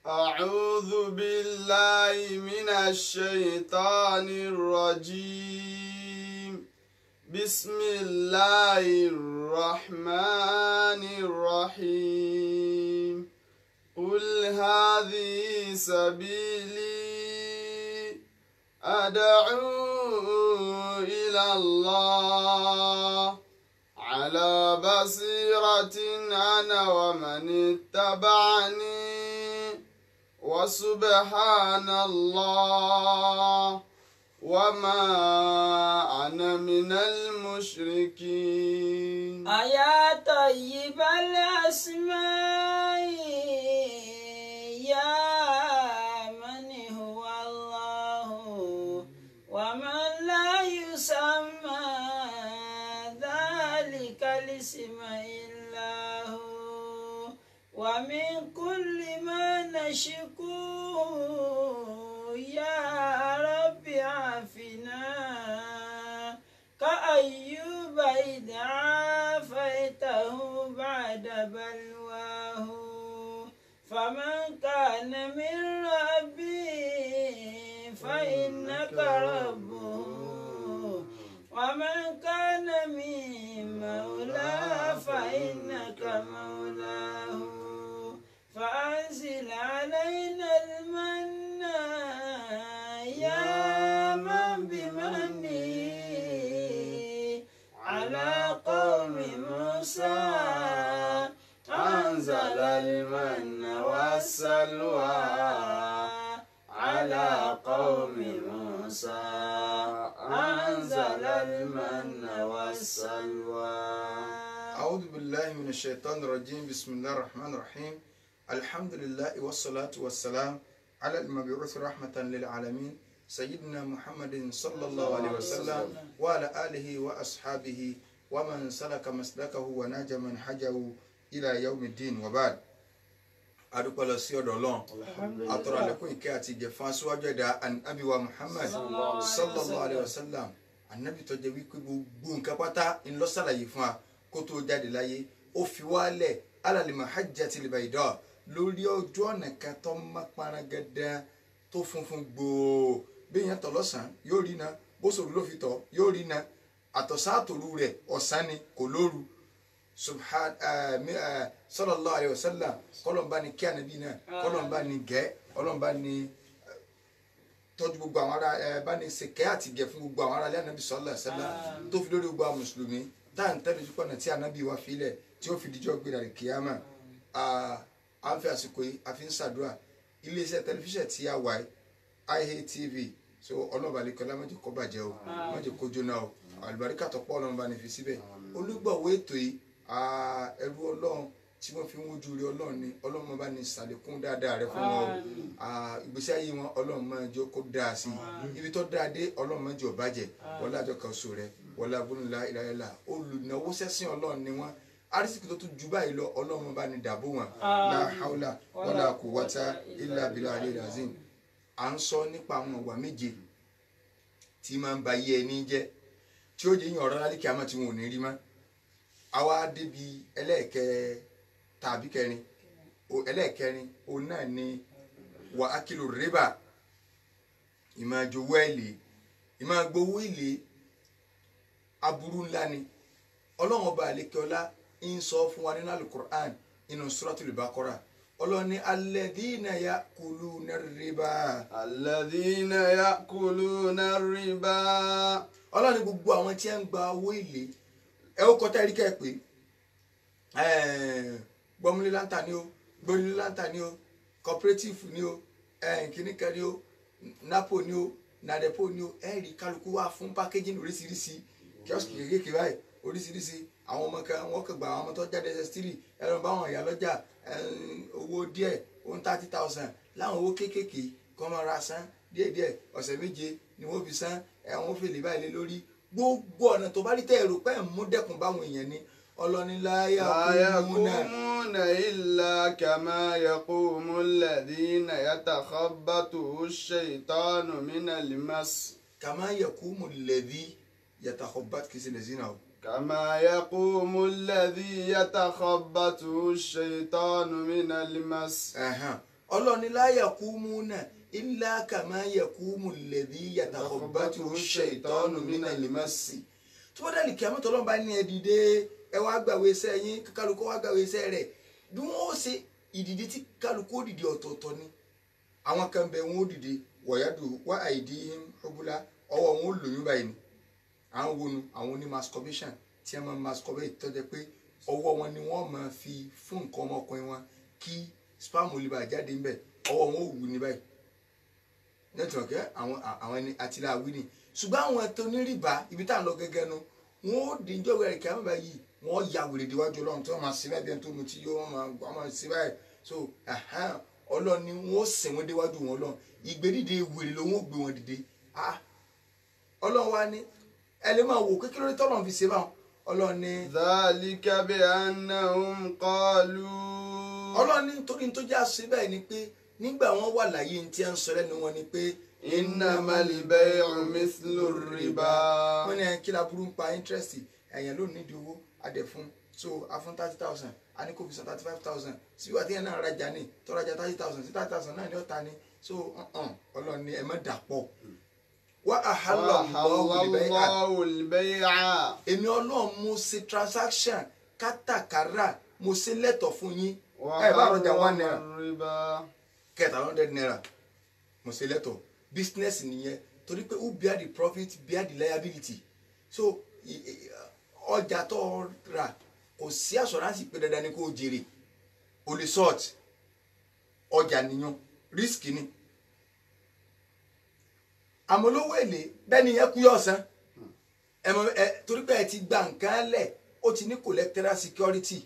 أعوذ بالله من الشيطان الرجيم. بسم الله الرحمن الرحيم. قل هذه سبيلي أدعو إلى الله على بصيرة أنا ومن اتبعني وسبحان الله وما أنا من المشركين. أيا طيب الأسماء يا من هو الله ومن لا يسمى ذلك الاسم إلا هو. ومن كل ما نشكوه يا رب عافنا كأيوب إذ عافيته بعد بلواه. فمن كان من ربي فإنك ربه ومن كان من مولاه فإنك مولاه. فأنزل علينا المن يا من بمنه على قوم موسى أنزل المن والسلوى على قوم موسى أنزل المن والسلوى. أعوذ بالله من الشيطان الرجيم. بسم الله الرحمن الرحيم. الحمد لله والصلاة والسلام على المبعوث رحمة للعالمين سيدنا محمد صلى الله عليه وسلم وعلى آله وأصحابه ومن سلك مسلكه وناج منهجه إلى يوم الدين وبعد. Adúpẹ́ lọ sí ọ̀dọ̀ Ọlọ́run, atọrọ àlékún ìkẹ́ àti ìgẹ̀ fún aṣíwájú ẹ̀dá Ànábì wa Muhammad sallallahu alayhi wa sallam. Ànábì tó jẹ́ wípé gbogbo nǹkan pátá ńlọ ṣàlàyé fún wa kó tó jáde láyé. Ó fi wálẹ̀ alal mahajjatil bayda, lórí ojú ọ̀nà kan tó mọ́ parangada tó funfun gbòò. Bí èèyàn tọ̀ lọ́sàn-án yóò rí iná, bó sòrò ló fi tọ̀ yóò rí iná, àtọ̀sán àtòru rẹ̀ ọ̀sán ni kò lóru. Subhan sallallahu alayhi wa sallam. Kọlọmba ni kí Ànábì náà, kọlọmba ni gẹ́, kọlọmba ni tọ́jú gbogbo àwọn ará bá ní ṣèkẹ́ àti gẹ̀ fún gbogbo àwọn ará ilé Ànábì sallallahu alayhi wa sallam, tó fi lórí gbogbo àwọn mùsùlùmí tá à ń tẹ́lẹ̀ ojú pọ̀nà tí Ànábì wa filẹ̀ tí ó fi dijọ́ gbéra rẹ̀ kíyámà. À ń fi àsìkò yìí a fi ń ṣàdúrà. Iléeṣẹ́ tẹlifíṣàn tí a wà IATV, so ọlọ́ọ̀bà lè kọ́lá má jẹ́ kó bàjẹ́ o, má jẹ́ kó jóná o, àlùbáríkà tó pọ̀ Ọlọ́run bá ní fi síbẹ̀. Olùgbọ̀wọ́ ètò yìí ẹrú Ọlọ́run tí wọ́n fi ń wojú rí Ọlọ́run ni, Ọlọ́run bá ní ṣàlékún dáadáa rẹ fún wọn o. Ìgbésí ayé wọn Ọlọ́run máa jẹ́ kó dáa sí i, ibi tó dáa dé Ọlọ́run máa jẹ́ ó bàjẹ́. Wọlé àjọ kan sọ rẹ, wọlé abúlé ìlàlá, olùnáwó sẹ́sìn Ọlọ́run ni wọ́n. Arísìkì tó tún ju báyìí lọ Ọlọ́run bá ní dàbò wọn. La haula wala quwwata illa billahi aliyil azim. À ń sọ nípa àwọn ìwà méje tí máa ń ba ayé ẹni jẹ́, tí ó jẹ́ yín ọ̀rọ̀ lálẹ́ kí a máa ti wọn ò ní rí mọ́. Àwa débi ẹlẹ́ẹ̀kẹ́ tàbí kẹrin, ẹlẹ́ẹ̀kẹrin òun náà ni wà á kìlò rìbá, ìmáa jowó èlé, ìmáa gbowó èlé. Aburú ńlá ni. Ọlọ́run ọba àlekẹ́ọ́lá ń sọ fún wa nínú alukur'an nínú suratul Baqara. Ọlọ́run ní alladhina ya'kuluna riba. Alladhina ya'kuluna riba. Ọlọ́run ní gbogbo àwọn tí ń gba owó èlé. Ẹ ó kọta ẹ̀rí kẹ́ ẹ pé gbọmúlé láǹtà ni o, gbórílé láǹtà ni o, cooperative ni o, kìnnìkan ni o, napo ni o, nadepo ni o. Ẹ rí kálukú wá fún packaging oríṣiríṣi, kíọ́sì kékeré báyìí oríṣiríṣi. Àwọn ọmọ kan wọ́n kàn gba àwọn ọmọ tó jáde ss3 ẹ̀rọ bá wọn ìyá lọ́jà owó díẹ̀, 30,000 láwọn owó kéékèèké kọ́ máa ra san díẹ̀díẹ̀, ọ̀sẹ̀ méje ni wọ́n fi san, ẹ̀wọ̀n fèlè báyìí lé lórí. Gbogbo ọ̀nà tó bá rí tẹ́ ẹ̀rọ pẹ́ mú dẹ́kun báwọn èèyàn ni. Ọlọ́ni la yaqumuna illa kama yaqumu alladhina yatakhabbatuhu ash-shaytanu minal mas. Kama yaqumu alladhi yatakhabbatu kìí ṣe lẹ́sìn náà o. Kama yaqumu alladhi yatakhabbatuhu ash-shaytanu minal mas. Ọlọ́run ní la yaqumuna illa kama yaqumu alladhi yatakhabbathu ash-shaytanu minal massi. Tó bá dàlí kíámà tọ́lọ́run bá ní ẹ dìde ẹ wá gbàwé iṣẹ́ yín, kálukú wá gbàwé iṣẹ́ rẹ̀. Bí wọ́n ó ṣe ìdìde tí kálukú ó dìde ọ̀tọ̀ọ̀tọ̀ ni. Àwọn kan bẹ wọn ó dìde wọ̀yádù wá àìdí ọbúlá ọwọ́ wọn ó lóyún báyìí ni. Àwọn wọnú àwọn oní masturbation tí wọ́n máa masturbate tó jẹ́ pé ọwọ́ wọn ni wọ́n máa fi fún nǹkan ọmọkùnrin wọn kí spam lè bá jáde ńbẹ̀, ọwọ́ wọn ò wù ní báyìí. Nẹ́tíwọ̀kì àwọn ẹni àtìláwí ni. Ṣùgbọ́n àwọn tó ní rìbá ibi tá à ń lọ gẹ́gẹ́ nu wọn ó dín jọ́wọ́ rẹ̀ kí á má báyìí wọ́n ya wèrè déwájú Ọlọ́run tí wọ́n máa ṣe báyìí bí ẹni tó mutí yó wọ́n máa ṣe báyìí. So Ọlọ́run ni wọ́n sìn wọ́n déwájú wọn Ọlọ́run. Ìgbédìde wèrè ló wọ́n gbé wọn dìde. Ọlọ́run wa ní ẹ lè máa wò kékeré lórí tọ́lọ́run fi ṣe báwọn. Ọlọ́run ní. Dhalika bi annahum qalu. Ọlọ́run ní torí tó já sí bẹ́ẹ̀ ni pé nígbà wọn wà láyé ní tí a ń sọ lẹ́nu wọn ni pé. Innamal bay'u mithlu riba. Wọ́n ní kí la burú ń pa interest ẹ̀yàn ló nídìí owó adẹ̀ fún so a fún 30,000 a ní kó fi san 35,000 síwájú àti yẹn náà rajà ní tọ́rajà 30,000 sí 30,000 náà ní ọ̀tá ni. So Ọlọ́run ní ẹ má dà pọ̀. Wa ahallallahu al-bay'a. Èmi Ọlọ́run mo ṣe transaction kátàkárà mo ṣe lẹ́tọ̀ fún yín. Ẹ bá rọjà 1 naira kẹta 100 naira mo ṣe lẹ́tọ̀. Business nìyẹn torí pé who bear the profit bear the liability. So ọjà tó rà kò sí assurance pé dandan ni kò jèrè, o lè sort ọjà nìyẹn, risk ni. Àmọ́ olówó èlé bẹ́ẹ̀ ni yẹn kú yọ̀ ọ̀sán torí pé ẹ ti gba nǹkan lẹ̀, ó ti ní collateral security,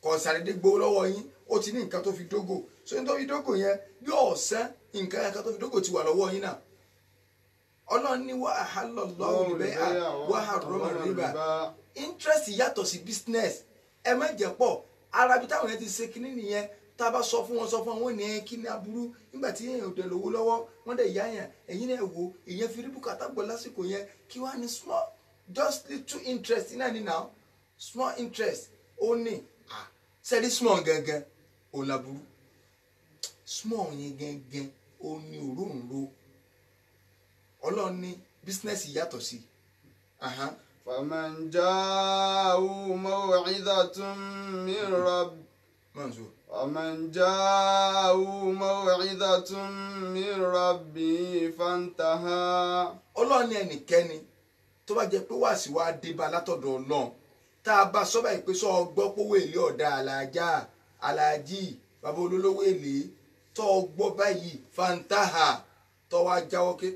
kò sàdédé gbowó lọ́wọ́ yín, ó ti ní nǹkan tó fi dógò. So ní tó fi dógò yẹn bí ọ̀sán nǹkan kan tó fi dógò ti wà lọ́wọ́ yín náà. Ọlọ́run ní wa ahallallahu al-bay'a wa harrama riba. Interest yàtọ̀ sí business, ẹ má jẹ́ pọ̀. Ara bí táwọn yẹn ti ṣe kínní nìyẹn. Tá a bá sọ fún wọn ní kí ni aburú nígbà tí èèyàn ò dẹ̀ lówó lọ́wọ́ wọ́n dẹ̀ yá yẹn ẹ̀yin náà wò èèyàn fi rí bùkátà gbọ́ lásìkò yẹn kí wàá ní small just little interest náà ní now small interest ó ní sẹ́rí small gangan ó laburú small yẹn gangan ó ní òróǹro. Ọlọ́run ní business yàtọ̀ sí. Faman ja'ahu maw'izatun min rabb. Faman ja'ahu maw'izatun min rabbihi fantaha. Ọlọ́run ní ẹnikẹ́ni tó bá jẹ́ pé wàásì wá dé bá látọ̀dọ̀ Ọlọ́run tá a bá sọ báyìí pé sọ ọgbọ́ pówó èlé ọ̀dà alájà aláàjì bàbá olólówó èlé tó ọgbọ́ báyìí fantaha tó wá jáwọ́ ké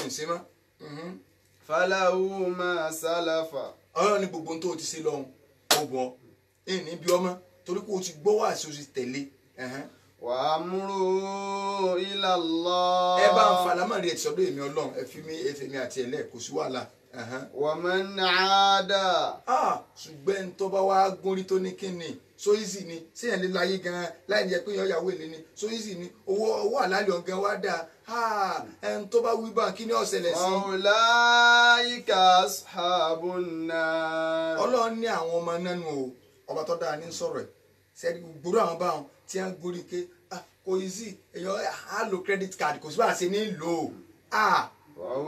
ń ṣe mọ́. Falahu ma salafa. Ọlọ́run ní gbogbo tó o ti ṣe lọ́hùn ó bọ̀ ẹ̀ ní bí ọmọ torí pé o ti gbọ́ wàásù o ti tẹ̀lé. Wa amruhu ila Allah. Ẹ bá ń falamọ́ rí ẹ ti sọ́dọ̀ èmi Ọlọ́run ẹ fi mí ẹ fi mi àti ẹ̀ lẹ̀ kò sí wàhálà. Wa man aada. Ṣùgbọ́n tó bá wá gúnrí tó ní kíni so easy ni séèyàn lè láyé gan-an láì ní ẹ pé yàn yàwó èlé ni so easy ni owó owó àlàálẹ̀ ọ̀gán wá dáa ẹn tó bá wí bá kí ni ó ṣẹlẹ̀ sí. Ulaika ashabun nar. Ọlọ́run ní àwọn ọmọ nánú o ọba tó dáa ní sọ̀rọ̀ ẹ̀ sẹ́ni gbòòrò àwọn báwọn tí wọ́n gorí ké kò easy èèyàn á lo credit card kò sí bá a ṣe ní lò ó.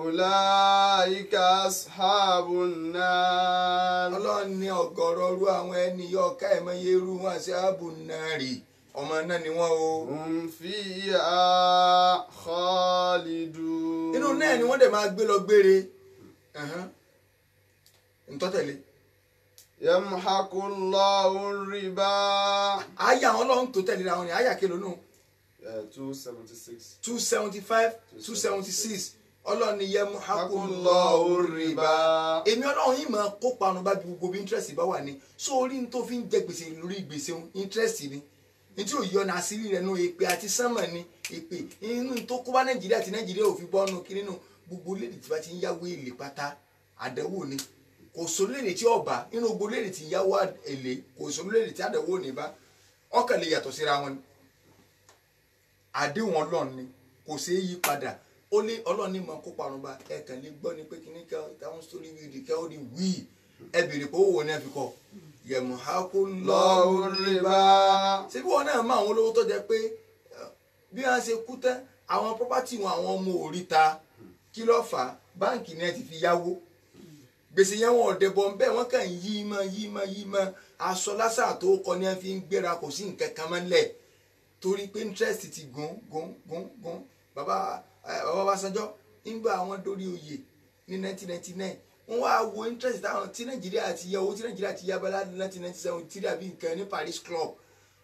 Ulaika ashabun nar. Ọlọ́run ní ọ̀gọ̀rọ̀ ru àwọn ẹni yọ ká ẹ̀ mọ iye irú wọn ashabun nari ọmọ náà ni wọ́n o. Hum fiha khalidun. Inú náà ni wọ́n dẹ̀ máa gbé lọ gbére. Ntọ́tẹ̀lé. Yamhaqullahu riba. Àyà àwọn Ọlọ́run tó tẹ̀lé ra wọn ni àyà kelo nù. 276. 275 276. Ọlọ́run ni yamhaqullahu riba. Èmi Ọlọ́run yìí máa kó parun bá gbogbo bí interest bá wà ní. Sórí ní tó fi ń jẹ gbèsè lórí gbèsè interest ni. Ní tí ò yọ ní àṣírí rẹ̀ nù èpè àti sánmà ni èpè inú tó kó bá Nàìjíríà tí Nàìjíríà ò fi bọ́nu kí nínú gbogbo orílẹ̀-èdè tí bá ti ń yáwó èlé pátá àdánwò ni. Kò sórílẹ̀-èdè tí ọba inú gbogbo orílẹ̀-èdè tí ń yáwó èlé kò sórílẹ̀-èdè tí àdánwò ní bá ọkàn lè yàtọ̀ síra wọn ni. Àdéhùn Ọlọ́run ni kò ṣeé yí padà. Ó lé Ọlọ́run ní mọ kó parun bá ẹ kàn lè gbọ́ ni pé kíní kan táwọn sórí wíìdì kẹ́ ó di wíì ẹ béèrè pé owó ni ẹ fi kọ́. Yẹmuhakullahu riba. Ṣé bí wọn náà mọ àwọn olówó tó jẹ pé bí wọn ṣe kú tán àwọn property wọn àwọn ọmọ òríta kí ló fà á báǹkì náà ti fi yáwó gbèsè yẹn wọn ọ̀dẹ̀ bọ̀ nbẹ́ wọn kàn yí mọ́ yí mọ́ yí mọ́ aṣọ lásà tó kọ ní wọn fi ń gbéra kò sí nǹkan kan mọ́ lẹ̀ torí pé interest ti gùn gùn gùn gùn. Bàbá Ọbásanjọ́ nígbà àwọn dórí oyè ní 1999 wọ́n wá wo interest táwọn tí Nàìjíríà ti yá owó tí Nàìjíríà ti yá bá láti 1997 tí dàbí nǹkan ní Paris Club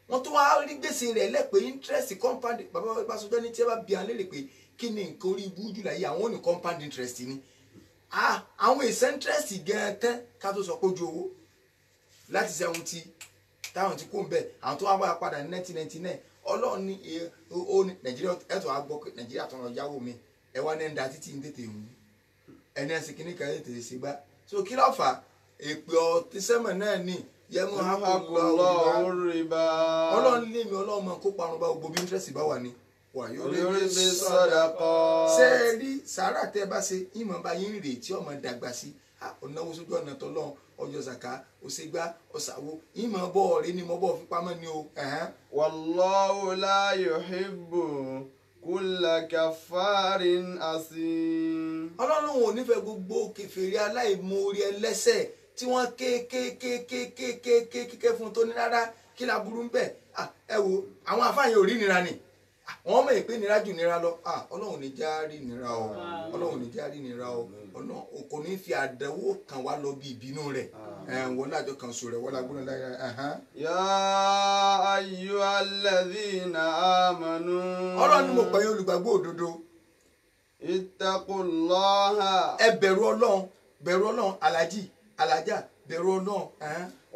wọ́n tún wá rí gbèsè rẹ̀ lẹ́pẹ́ interest compound. Bàbá Ọbásanjọ́ ní tí ẹ bá bí àwọn léèrè pé kí ni nǹkan orí ibú jù láyé àwọn ò ní compound interest ni àwọn èsì interest gan-an tán ká tó sọ pé ojú owó láti 70 táwọn ti kó ń bẹ̀ àwọn tó wá wá padà ní 1999 Ọlọ́run ní ó ní Nàìjíríà ẹ̀tọ́ àgbọ̀ Nàìjíríà tó ń lọ yáwó mi ẹ wá ní ẹ̀ńdà títí ń tètè wù ẹni ẹ̀sìn kìíní kan tètè ṣe gbá so kí ló fà èpè ọtí sẹ́mọ̀ náà ní yẹmu hakullahu riba. Ọlọ́run lé mi Ọlọ́run mọ̀ kó parun bá gbogbo bí interest bá wà ní. Wàyórí sadaqa. Ṣé ẹ rí sàárà tẹ́ ẹ bá ṣe ìmọ̀ bá yín rè tí ọmọ dàgbà sí ọ̀nàwó sójú ọ̀nà tọ́lọ́run ọjọ́ zaka ọ̀ṣẹ́gbá ọ̀ṣàwó ìmọ̀ bọ́ ọ̀rẹ́ ni mo bọ́ fipamọ́ ni o. Wallahu la yuhibbu kulla kaffarin asim. Ọlọ́run ò nífẹ̀ẹ́ gbogbo kèfèrí aláìmoore ẹlẹ́ṣẹ̀ tí wọ́n kékékékékékékéké fún tó ní rárá kí la burú ń bẹ̀ ẹ wo àwọn àfáàyàn ò rí nira ni wọ́n mọ̀ pé nira jù nira lọ. Ọlọ́run ní já rí nira o, Ọlọ́run ní já rí nira o, ọ̀nà kò ní fi àdánwò kan wá lọ bí ìbínú rẹ̀ wọ́n lájọ kan sọ rẹ̀ wọ́n lágbóná láyà. Ya ayyuhalladhina amanu. Ọlọ́run ni mo pè yín olùgbàgbọ́ òdodo. Ittaqullaha. Ẹ bẹ̀rù Ọlọ́run, bẹ̀rù Ọlọ́run alájì alájà bẹ̀rù Ọlọ́run.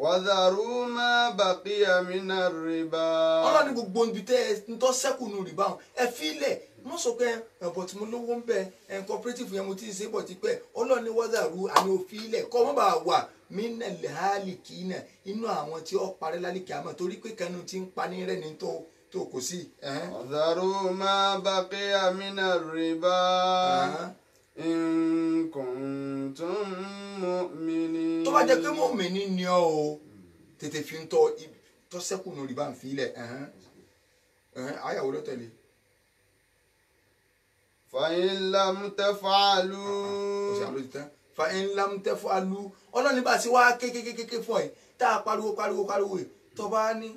Wàdàrú má bàkíyà mínà rìbá. Ọlọ́run ní gbogbo ibi tẹ́ ẹ ń tọ́ sẹ́kù nù rìbá wọn ẹ fílẹ̀ mọ́ sọ pé ẹ̀bọ̀ tí mo lówó ń bẹ ẹ̀ cooperative yẹn mo ti ń ṣe bọ̀ ti pẹ́. Ọlọ́run ní wàdàrú àní òfílẹ̀ kọ́ mọ́ bá wà mínà lẹ́hálìkì náà inú àwọn tí ó parẹ́ lálìkì àmọ́ torí pé kanu ti ń pani rẹ́ ni tó kò sí. Wàdàrú má bàkíyà mínà rìbá. In kuntum mu'minin. Tó bá jẹ́ pé mọ̀mìnì ni ọ́ o tètè fi ń tọ́ tọ́ sẹ́kù nù rìbá ń filẹ̀ àyàwó ló tẹ̀lé. Fa in lam taf'alu. Ọ̀sẹ̀ àlọ́ ti tán. Fa in lam taf'alu ọlọ́ni bá ti wá kékékéké fún ẹ tá a pariwo pariwo pariwo ẹ tó bá ní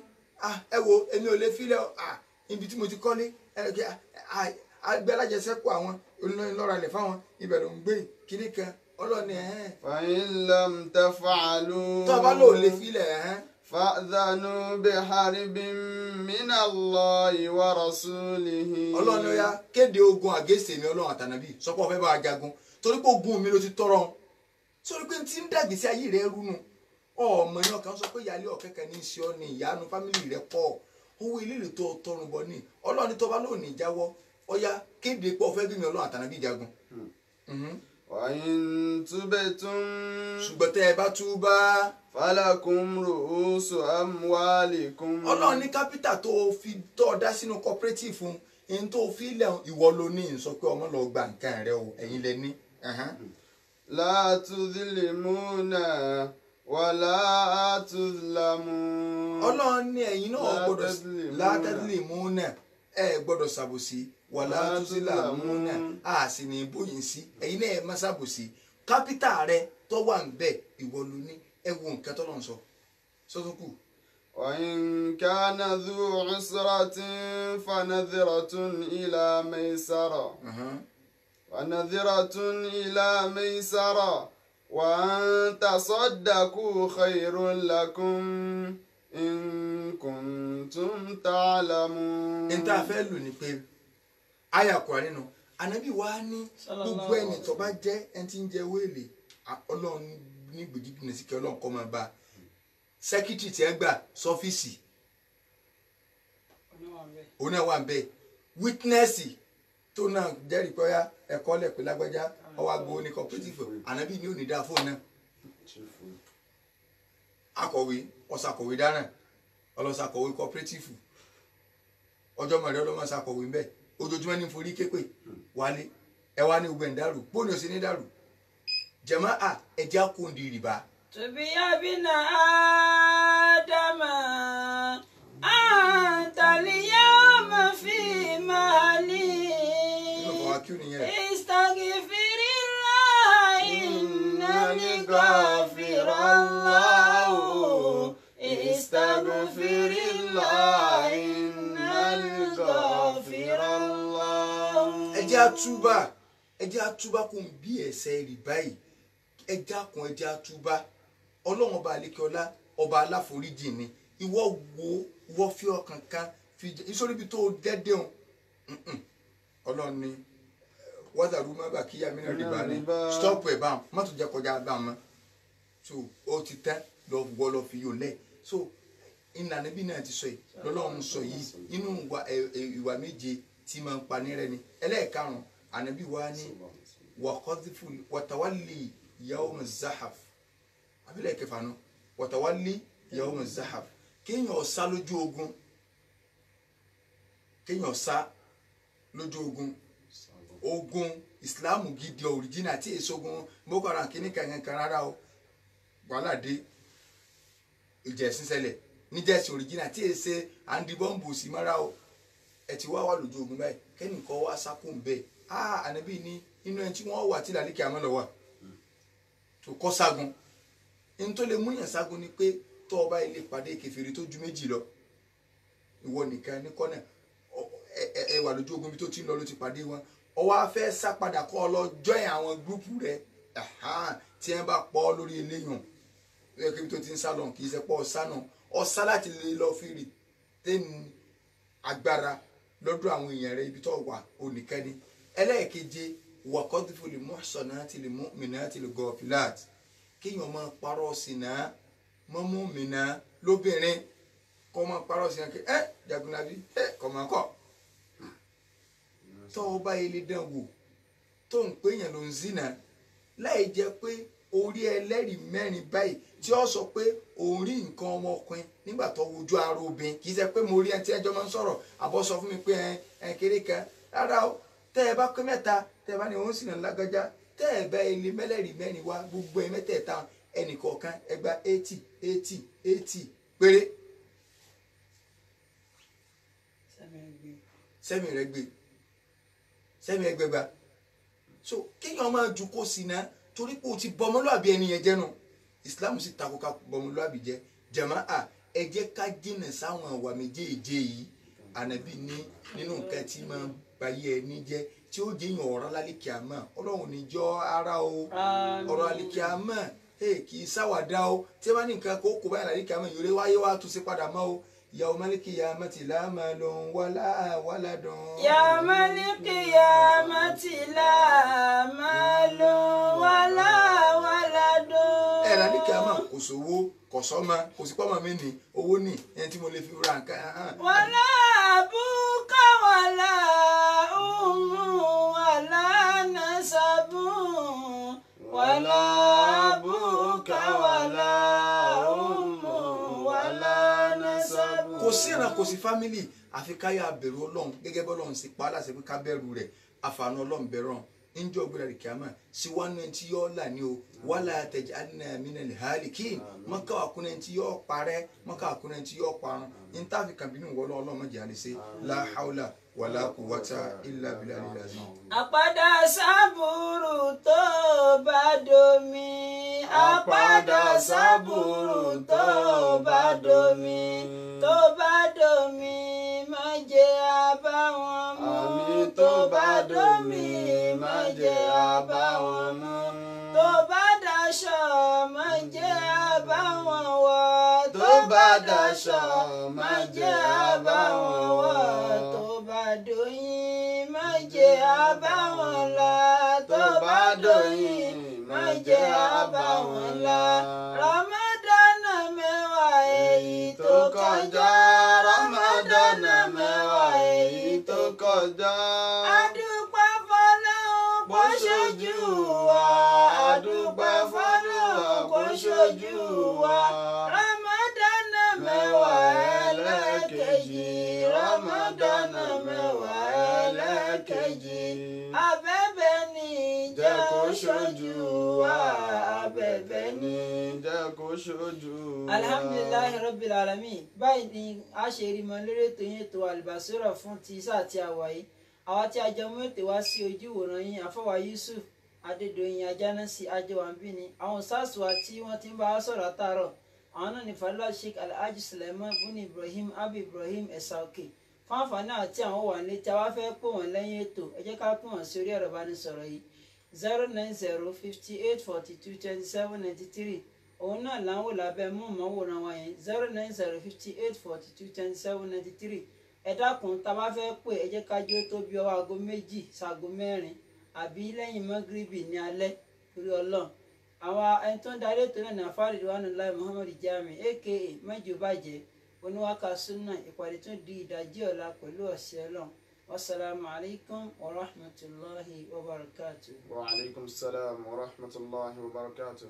ẹ wo èmi ò lè filẹ̀ ibi tí mo ti kọ́lé agbẹ́ alájẹsẹ́kù àwọn olùlọ́ra lẹ̀ fáwọn ibẹ̀ ló ń gbé kiri kan ọlọ́ni ẹ̀hẹ́n. Fa in lam taf'alu. Tó bá lò lè filẹ̀ ẹ̀hẹ́n. Fa'dhanu biharbin minallahi wa rasulihi. Ọlọ́ni ó yá kéde ogun àgẹ́sẹ̀ mi ọlọ́run àtànàbí sọ́kọ́ fẹ́ bá a jagun torí pé ogun mi ló ti tọrọ sórí pé tí ń dàgbèsí ayé rẹ rúnu ọmọ yẹn kan sọ pé ìyáálé ọ̀kẹ́kẹ́ ní í ṣe ọ́ ní ìyanu fámìlì rẹ kọ́ owó ilé rẹ tó tọrùn bọ̀ ní ọlọ́ni tó bá lónìí jáwọ́ ọya kéde pé ọfẹ́ bí mi ọlọ́run àtànàbí jagun. Wa in tubtum. Ṣùgbọ́n tẹ́ ẹ bá túbá. Falakum ru'usu amwalikum. Ọlọ́run ní kápítà tó fi tọ́ dá sínú cooperative fún un tó fi lẹ̀ ìwọ ló ní sọ pé ọmọ lọ gba nǹkan rẹ o ẹ̀yin lẹ ní. La tuzlimuna wala tuzlamun. Ọlọ́run ní ẹ̀yin náà gbọ́dọ̀ la tuzlimuna ẹ gbọ́dọ̀ ṣàbòsí wàlá tuzlamuna a sì ní bóyin sí ẹ̀yin náà ẹ má ṣàbòsí kápítà rẹ tó wà ń bẹ ìwọ ló ní ẹ wo nǹkan tó lọ́n sọ sọ́tún kù. Wa in kana dhu usratin fanadhiratun ila maysara. Fanadhiratun ila maysara wa an tasaddaqu khayrun lakum in kuntum ta'lamun. N ta fẹ́ lò ní pé àyà Kùránì nínú Ànábì wa ní gbogbo ẹni tó bá jẹ́ ẹni tí ń jẹ wéèlè Ọlọ́run ní gbèdéke sí kí Ọlọ́run kọ́ máa bá sẹ́kítì tí ẹ gbà sọ́fíìsì òun náà wà ń bẹ wítínẹ́sì tó náà jẹ́rìí pé ọyá ẹ̀kọ́ lẹ̀ pé lágbájá ọwọ́ agbo ní cooperative Ànábì ní òní dáa fóun náà akọ̀wé ọ̀sàkọ̀wé dáná ọlọ́sàkọ̀wé cooperative ọjọ́ mọ̀rẹ́ ọlọ́mọ sàkọ̀wé ń bẹ ojoojúmọ́ ní forí képè wálé ẹ wá ní ogun ẹ̀ ń dàrú bóni ò sí ní dàrú jẹ̀mọ́ à ẹ̀jẹ̀ àkóńdì rìbá Tùbí abínà Ádámà, àǹtàlíyá ọmọ fi máa lè. Nínú fàwákìú nìyẹn. Istaghfirillah innani ghafirallahu. Istaghfirillah innani ghafirallahu. Ẹ jẹ́ àtúbà, ẹ jẹ́ àtúbà kò ń bí ẹ̀ṣẹ̀ rì báyìí. Ẹ jákun, ẹ jẹ́ àtúbà. Ọlọ́run ọba àlékeọlá ọba aláforíjì ni. Ìwọ wo ìwọ fi ọkàn kan fi jẹ ìsórí ibi tó dẹ́dẹ́ òun. Ọlọ́run ni wọ́dàrú má bà kíyà mí náà rìbá ni stop ẹ̀ bá wọn má tún jẹ́ kọjá bá wọn. So ó ti tẹ́ lọ wọ́ lọ fi yóò lẹ̀. So ìlànà bí náà ti sọ yìí lọ́lọ́run sọ yìí nínú ìwà méje tí máa ń pani rẹ ni. Ẹlẹ́ẹ̀karùn-ún ànábì wa ní wàtàwálì yawm zahaf abilẹ̀ kẹfà nù wàtàwálì yawm zahaf kéèyàn sá lójú ogun, kéèyàn sá lójú ogun, ogun ìsìláàmù gidi ọ̀ríjìnà tí èso ogun Boko Haram kìíní kankan rárá o. Wàhálà dé, ìjẹ̀sìn ṣẹlẹ̀ níjẹ̀sìn ọ̀ríjìnà tí èsè àǹdí bọ́ǹbù sí mọ́ra o. Ẹ ti wá wà lójú ogun báyìí kẹ́nìkan wá sákùn bẹ́ẹ̀. Ànábì ní inú ẹni tí wọ́n wà tí làlíkì àmọ́ lọ wà tó kọ́ ságun. Ní tó lè múyàn ságun ni pé tó ọba ilé pàdé kèfèrí tó ju méjì lọ, ìwọ nìkan ní kọ́nà ẹ wà lójú ogun bí tó ti ń lọ ló ti pàdé wọn, ọwọ́ afẹ́ sá padà kọ́ ọ lọ join àwọn gúrúùpù rẹ tí ẹ bá pọ̀ lórí eléyàn lẹ́yìn tó ti ń sá lọ kì í ṣe pọ̀ ọ̀sá náà ọ̀sá láti lè lọ fi retain agbára lọ́dọ̀ àwọn èèyàn rẹ ibi tó wà onìkan ni. Ẹlẹ́ẹ̀keje wàkọ́dífò lè mú ṣọ̀nà ti lè mú mìíràn ti lè gọ̀ọ́fìlàt kéèyàn máa parọ́ sínà mọ́mú mìíràn lóbìnrin kọ́ máa parọ́ sínà kí ẹ́ Jagunlabi ẹ́ kọ́ máa kọ́ tọ́ ọ bá ilé dán wò tó ń pè yàn ló ń zìnà láì jẹ́ pé orí ẹlẹ́rìí mẹ́rin báyìí tí ó sọ pé òun rí nǹkan ọmọkùnrin nígbà tó wojú ara obìnrin. Kì í ṣe pé mo rí ẹni tí ẹjọ́ máa ń sọ̀rọ̀ àbọ̀ sọ fún mi pé ẹ kéré kan rárá o. Tẹ́ ẹ bá pé mẹ́ta tẹ́ ẹ bá ní òun sì náà lágbájá tẹ́ ẹ bá ilé mẹ́lẹ́rìí mẹ́rin wá gbogbo ẹ mẹ́tẹ̀ẹ̀ta ẹnìkọ̀ọ̀kan ẹ gba 80 80 80 péré. Sẹ́mi rẹ̀ gbé sẹ́mi ẹgbẹ́gba. So kéèyàn máa ju kó sí náà torí pé o ti bọmọlúàbí ẹni yẹn jẹ́nu. Islam sì takò ká bọmọlúàbí jẹ́. Jàmáà ẹ jẹ́ ká jìnà sáwọn àwa méjèèjì yìí. Ànábì ní nínú nǹkan tí máa bayé ẹni jẹ́ tí ó jẹ́yàn ọ̀rọ̀ lálìkíámà. Ọlọ́run ní jọ́ ara o ọ̀rọ̀ àlìkíámà kì í sáwàdà o. Tí ẹ bá ní nǹkan kó kó báyìí lálìkíámà yòrè wáyé wá tún sí padà mọ́ o. Yawmal qiyamati la malun wala waladun. Yawmal qiyamati la malun wala waladun. Ẹ lálìkíámà kò sówó kò sọ́mọ kò sí pọ́nmọ́ mi ní owó ní ẹni tí mo lè fi ra nǹkan. Wala abuka wala ummu wala nasabun. Wala abuka wala ummu wala nasabun. Kò sí ìran kò sí fámìlì àfi káyà bẹ̀rù Ọlọ́run gẹ́gẹ́ bí Ọlọ́run sì pa á láṣẹ pé ká bẹ̀rù rẹ̀. Àfààní Ọlọ́run bẹ̀rù ọ̀hún níjọ́ gbéra rẹ̀ kíámà sí wánú ẹni tí yọ́ là ní o. Wala taj'alna minal halikin mọ́kà àkúnẹ̀ tí yọ́ parẹ́ mọ́kà àkúnẹ̀ tí yọ́ parun ní táàfin kàbínú wọlé Ọlọ́run mọ̀jẹ̀ àlẹ́sẹ̀ la hawla wala quwwata illa billahi al-azim. Àpàdà sábúrú tó bá domi. Àpàdà sábúrú tó bá domi. Tó bá domi má jẹ́ àbáwọn mú. Tó bá domi má jẹ́ àbáwọn mú. Tó bá daṣọ má jẹ́ àbáwọn wọ̀. Tó bá daṣọ má jẹ́ àbáwọn wọ̀. Tó bá doyin má jẹ́ àbáwọn là. Tó bá doyin má jẹ́ àbáwọn là. Ramadana mẹ́wàá èyí tó kọjá. Ramadana mẹ́wàá èyí tó kọjá. Adúpẹ́ f'Ọlọ́run kó ṣojú wa. Adúpẹ́ f'Ọlọ́run kó ṣojú wa. Ramadana mẹ́wàá ẹlẹ́kejì. Ramadana mẹ́wàá ẹlẹ́kejì. Abẹ́bẹ́ ni jẹ́ kó ṣojú wa. Abẹ́bẹ́ ni jẹ́ ó ṣojú wa. Alhamdulillahi rabbil alamin. Báyìí ni a ṣe rí mọ lórí ètò yín, ètò Albasira fún ti sáà tí a wà yìí. Àwa tí a jọ mú ètò wá sí ojú ìwòran yín, àfọwà Yusuf Adédoyin Ajánásí Ajẹwàmbí ni àwọn sars wa tí wọ́n ti ń bá a sọ̀rọ̀ àtàárọ̀. Àwọn náà ní Fadila Sheikh Alhaji Sulaiman Buni Ibrahim Abi Ibrahim Ẹ̀sà Òkè. Fún àǹfààní àti àwọn wà nílé tí a wá fẹ́ pò wọ́n lẹ́yìn ètò, ẹ jẹ́ ká pò wọ́n sí orí ẹ̀rọ ìbánisọ̀rọ̀ yìí: 09058422793. Òun náà là ń wò lábẹ́ móhùnmáwòrán wa yẹn, 09058422793. Ẹ dákun, tá a bá fẹ́ pè, ẹ jẹ́ ká jẹ́ ó tó bí ọwọ́ aago 2 ṣaago 4 àbí lẹ́yìn mọ́gíríbì ní alẹ́, torí Ọlọ́run. Àwọn ẹni tó ń darí ètò náà ní afáàrí Ridwanullahi Muhammad Jami, aka Mẹ́jọ Bàjẹ́ Oníwàkà Sunna. Ìpàdé tún di ìdájí ọ̀la pẹ̀lú ọ̀sẹ̀ Ọlọ́run. Wasalaamu alaykum wa rahmatulahi wa barakatuh. Wa alaikum salam wa rahmatullahi wa barakatuh.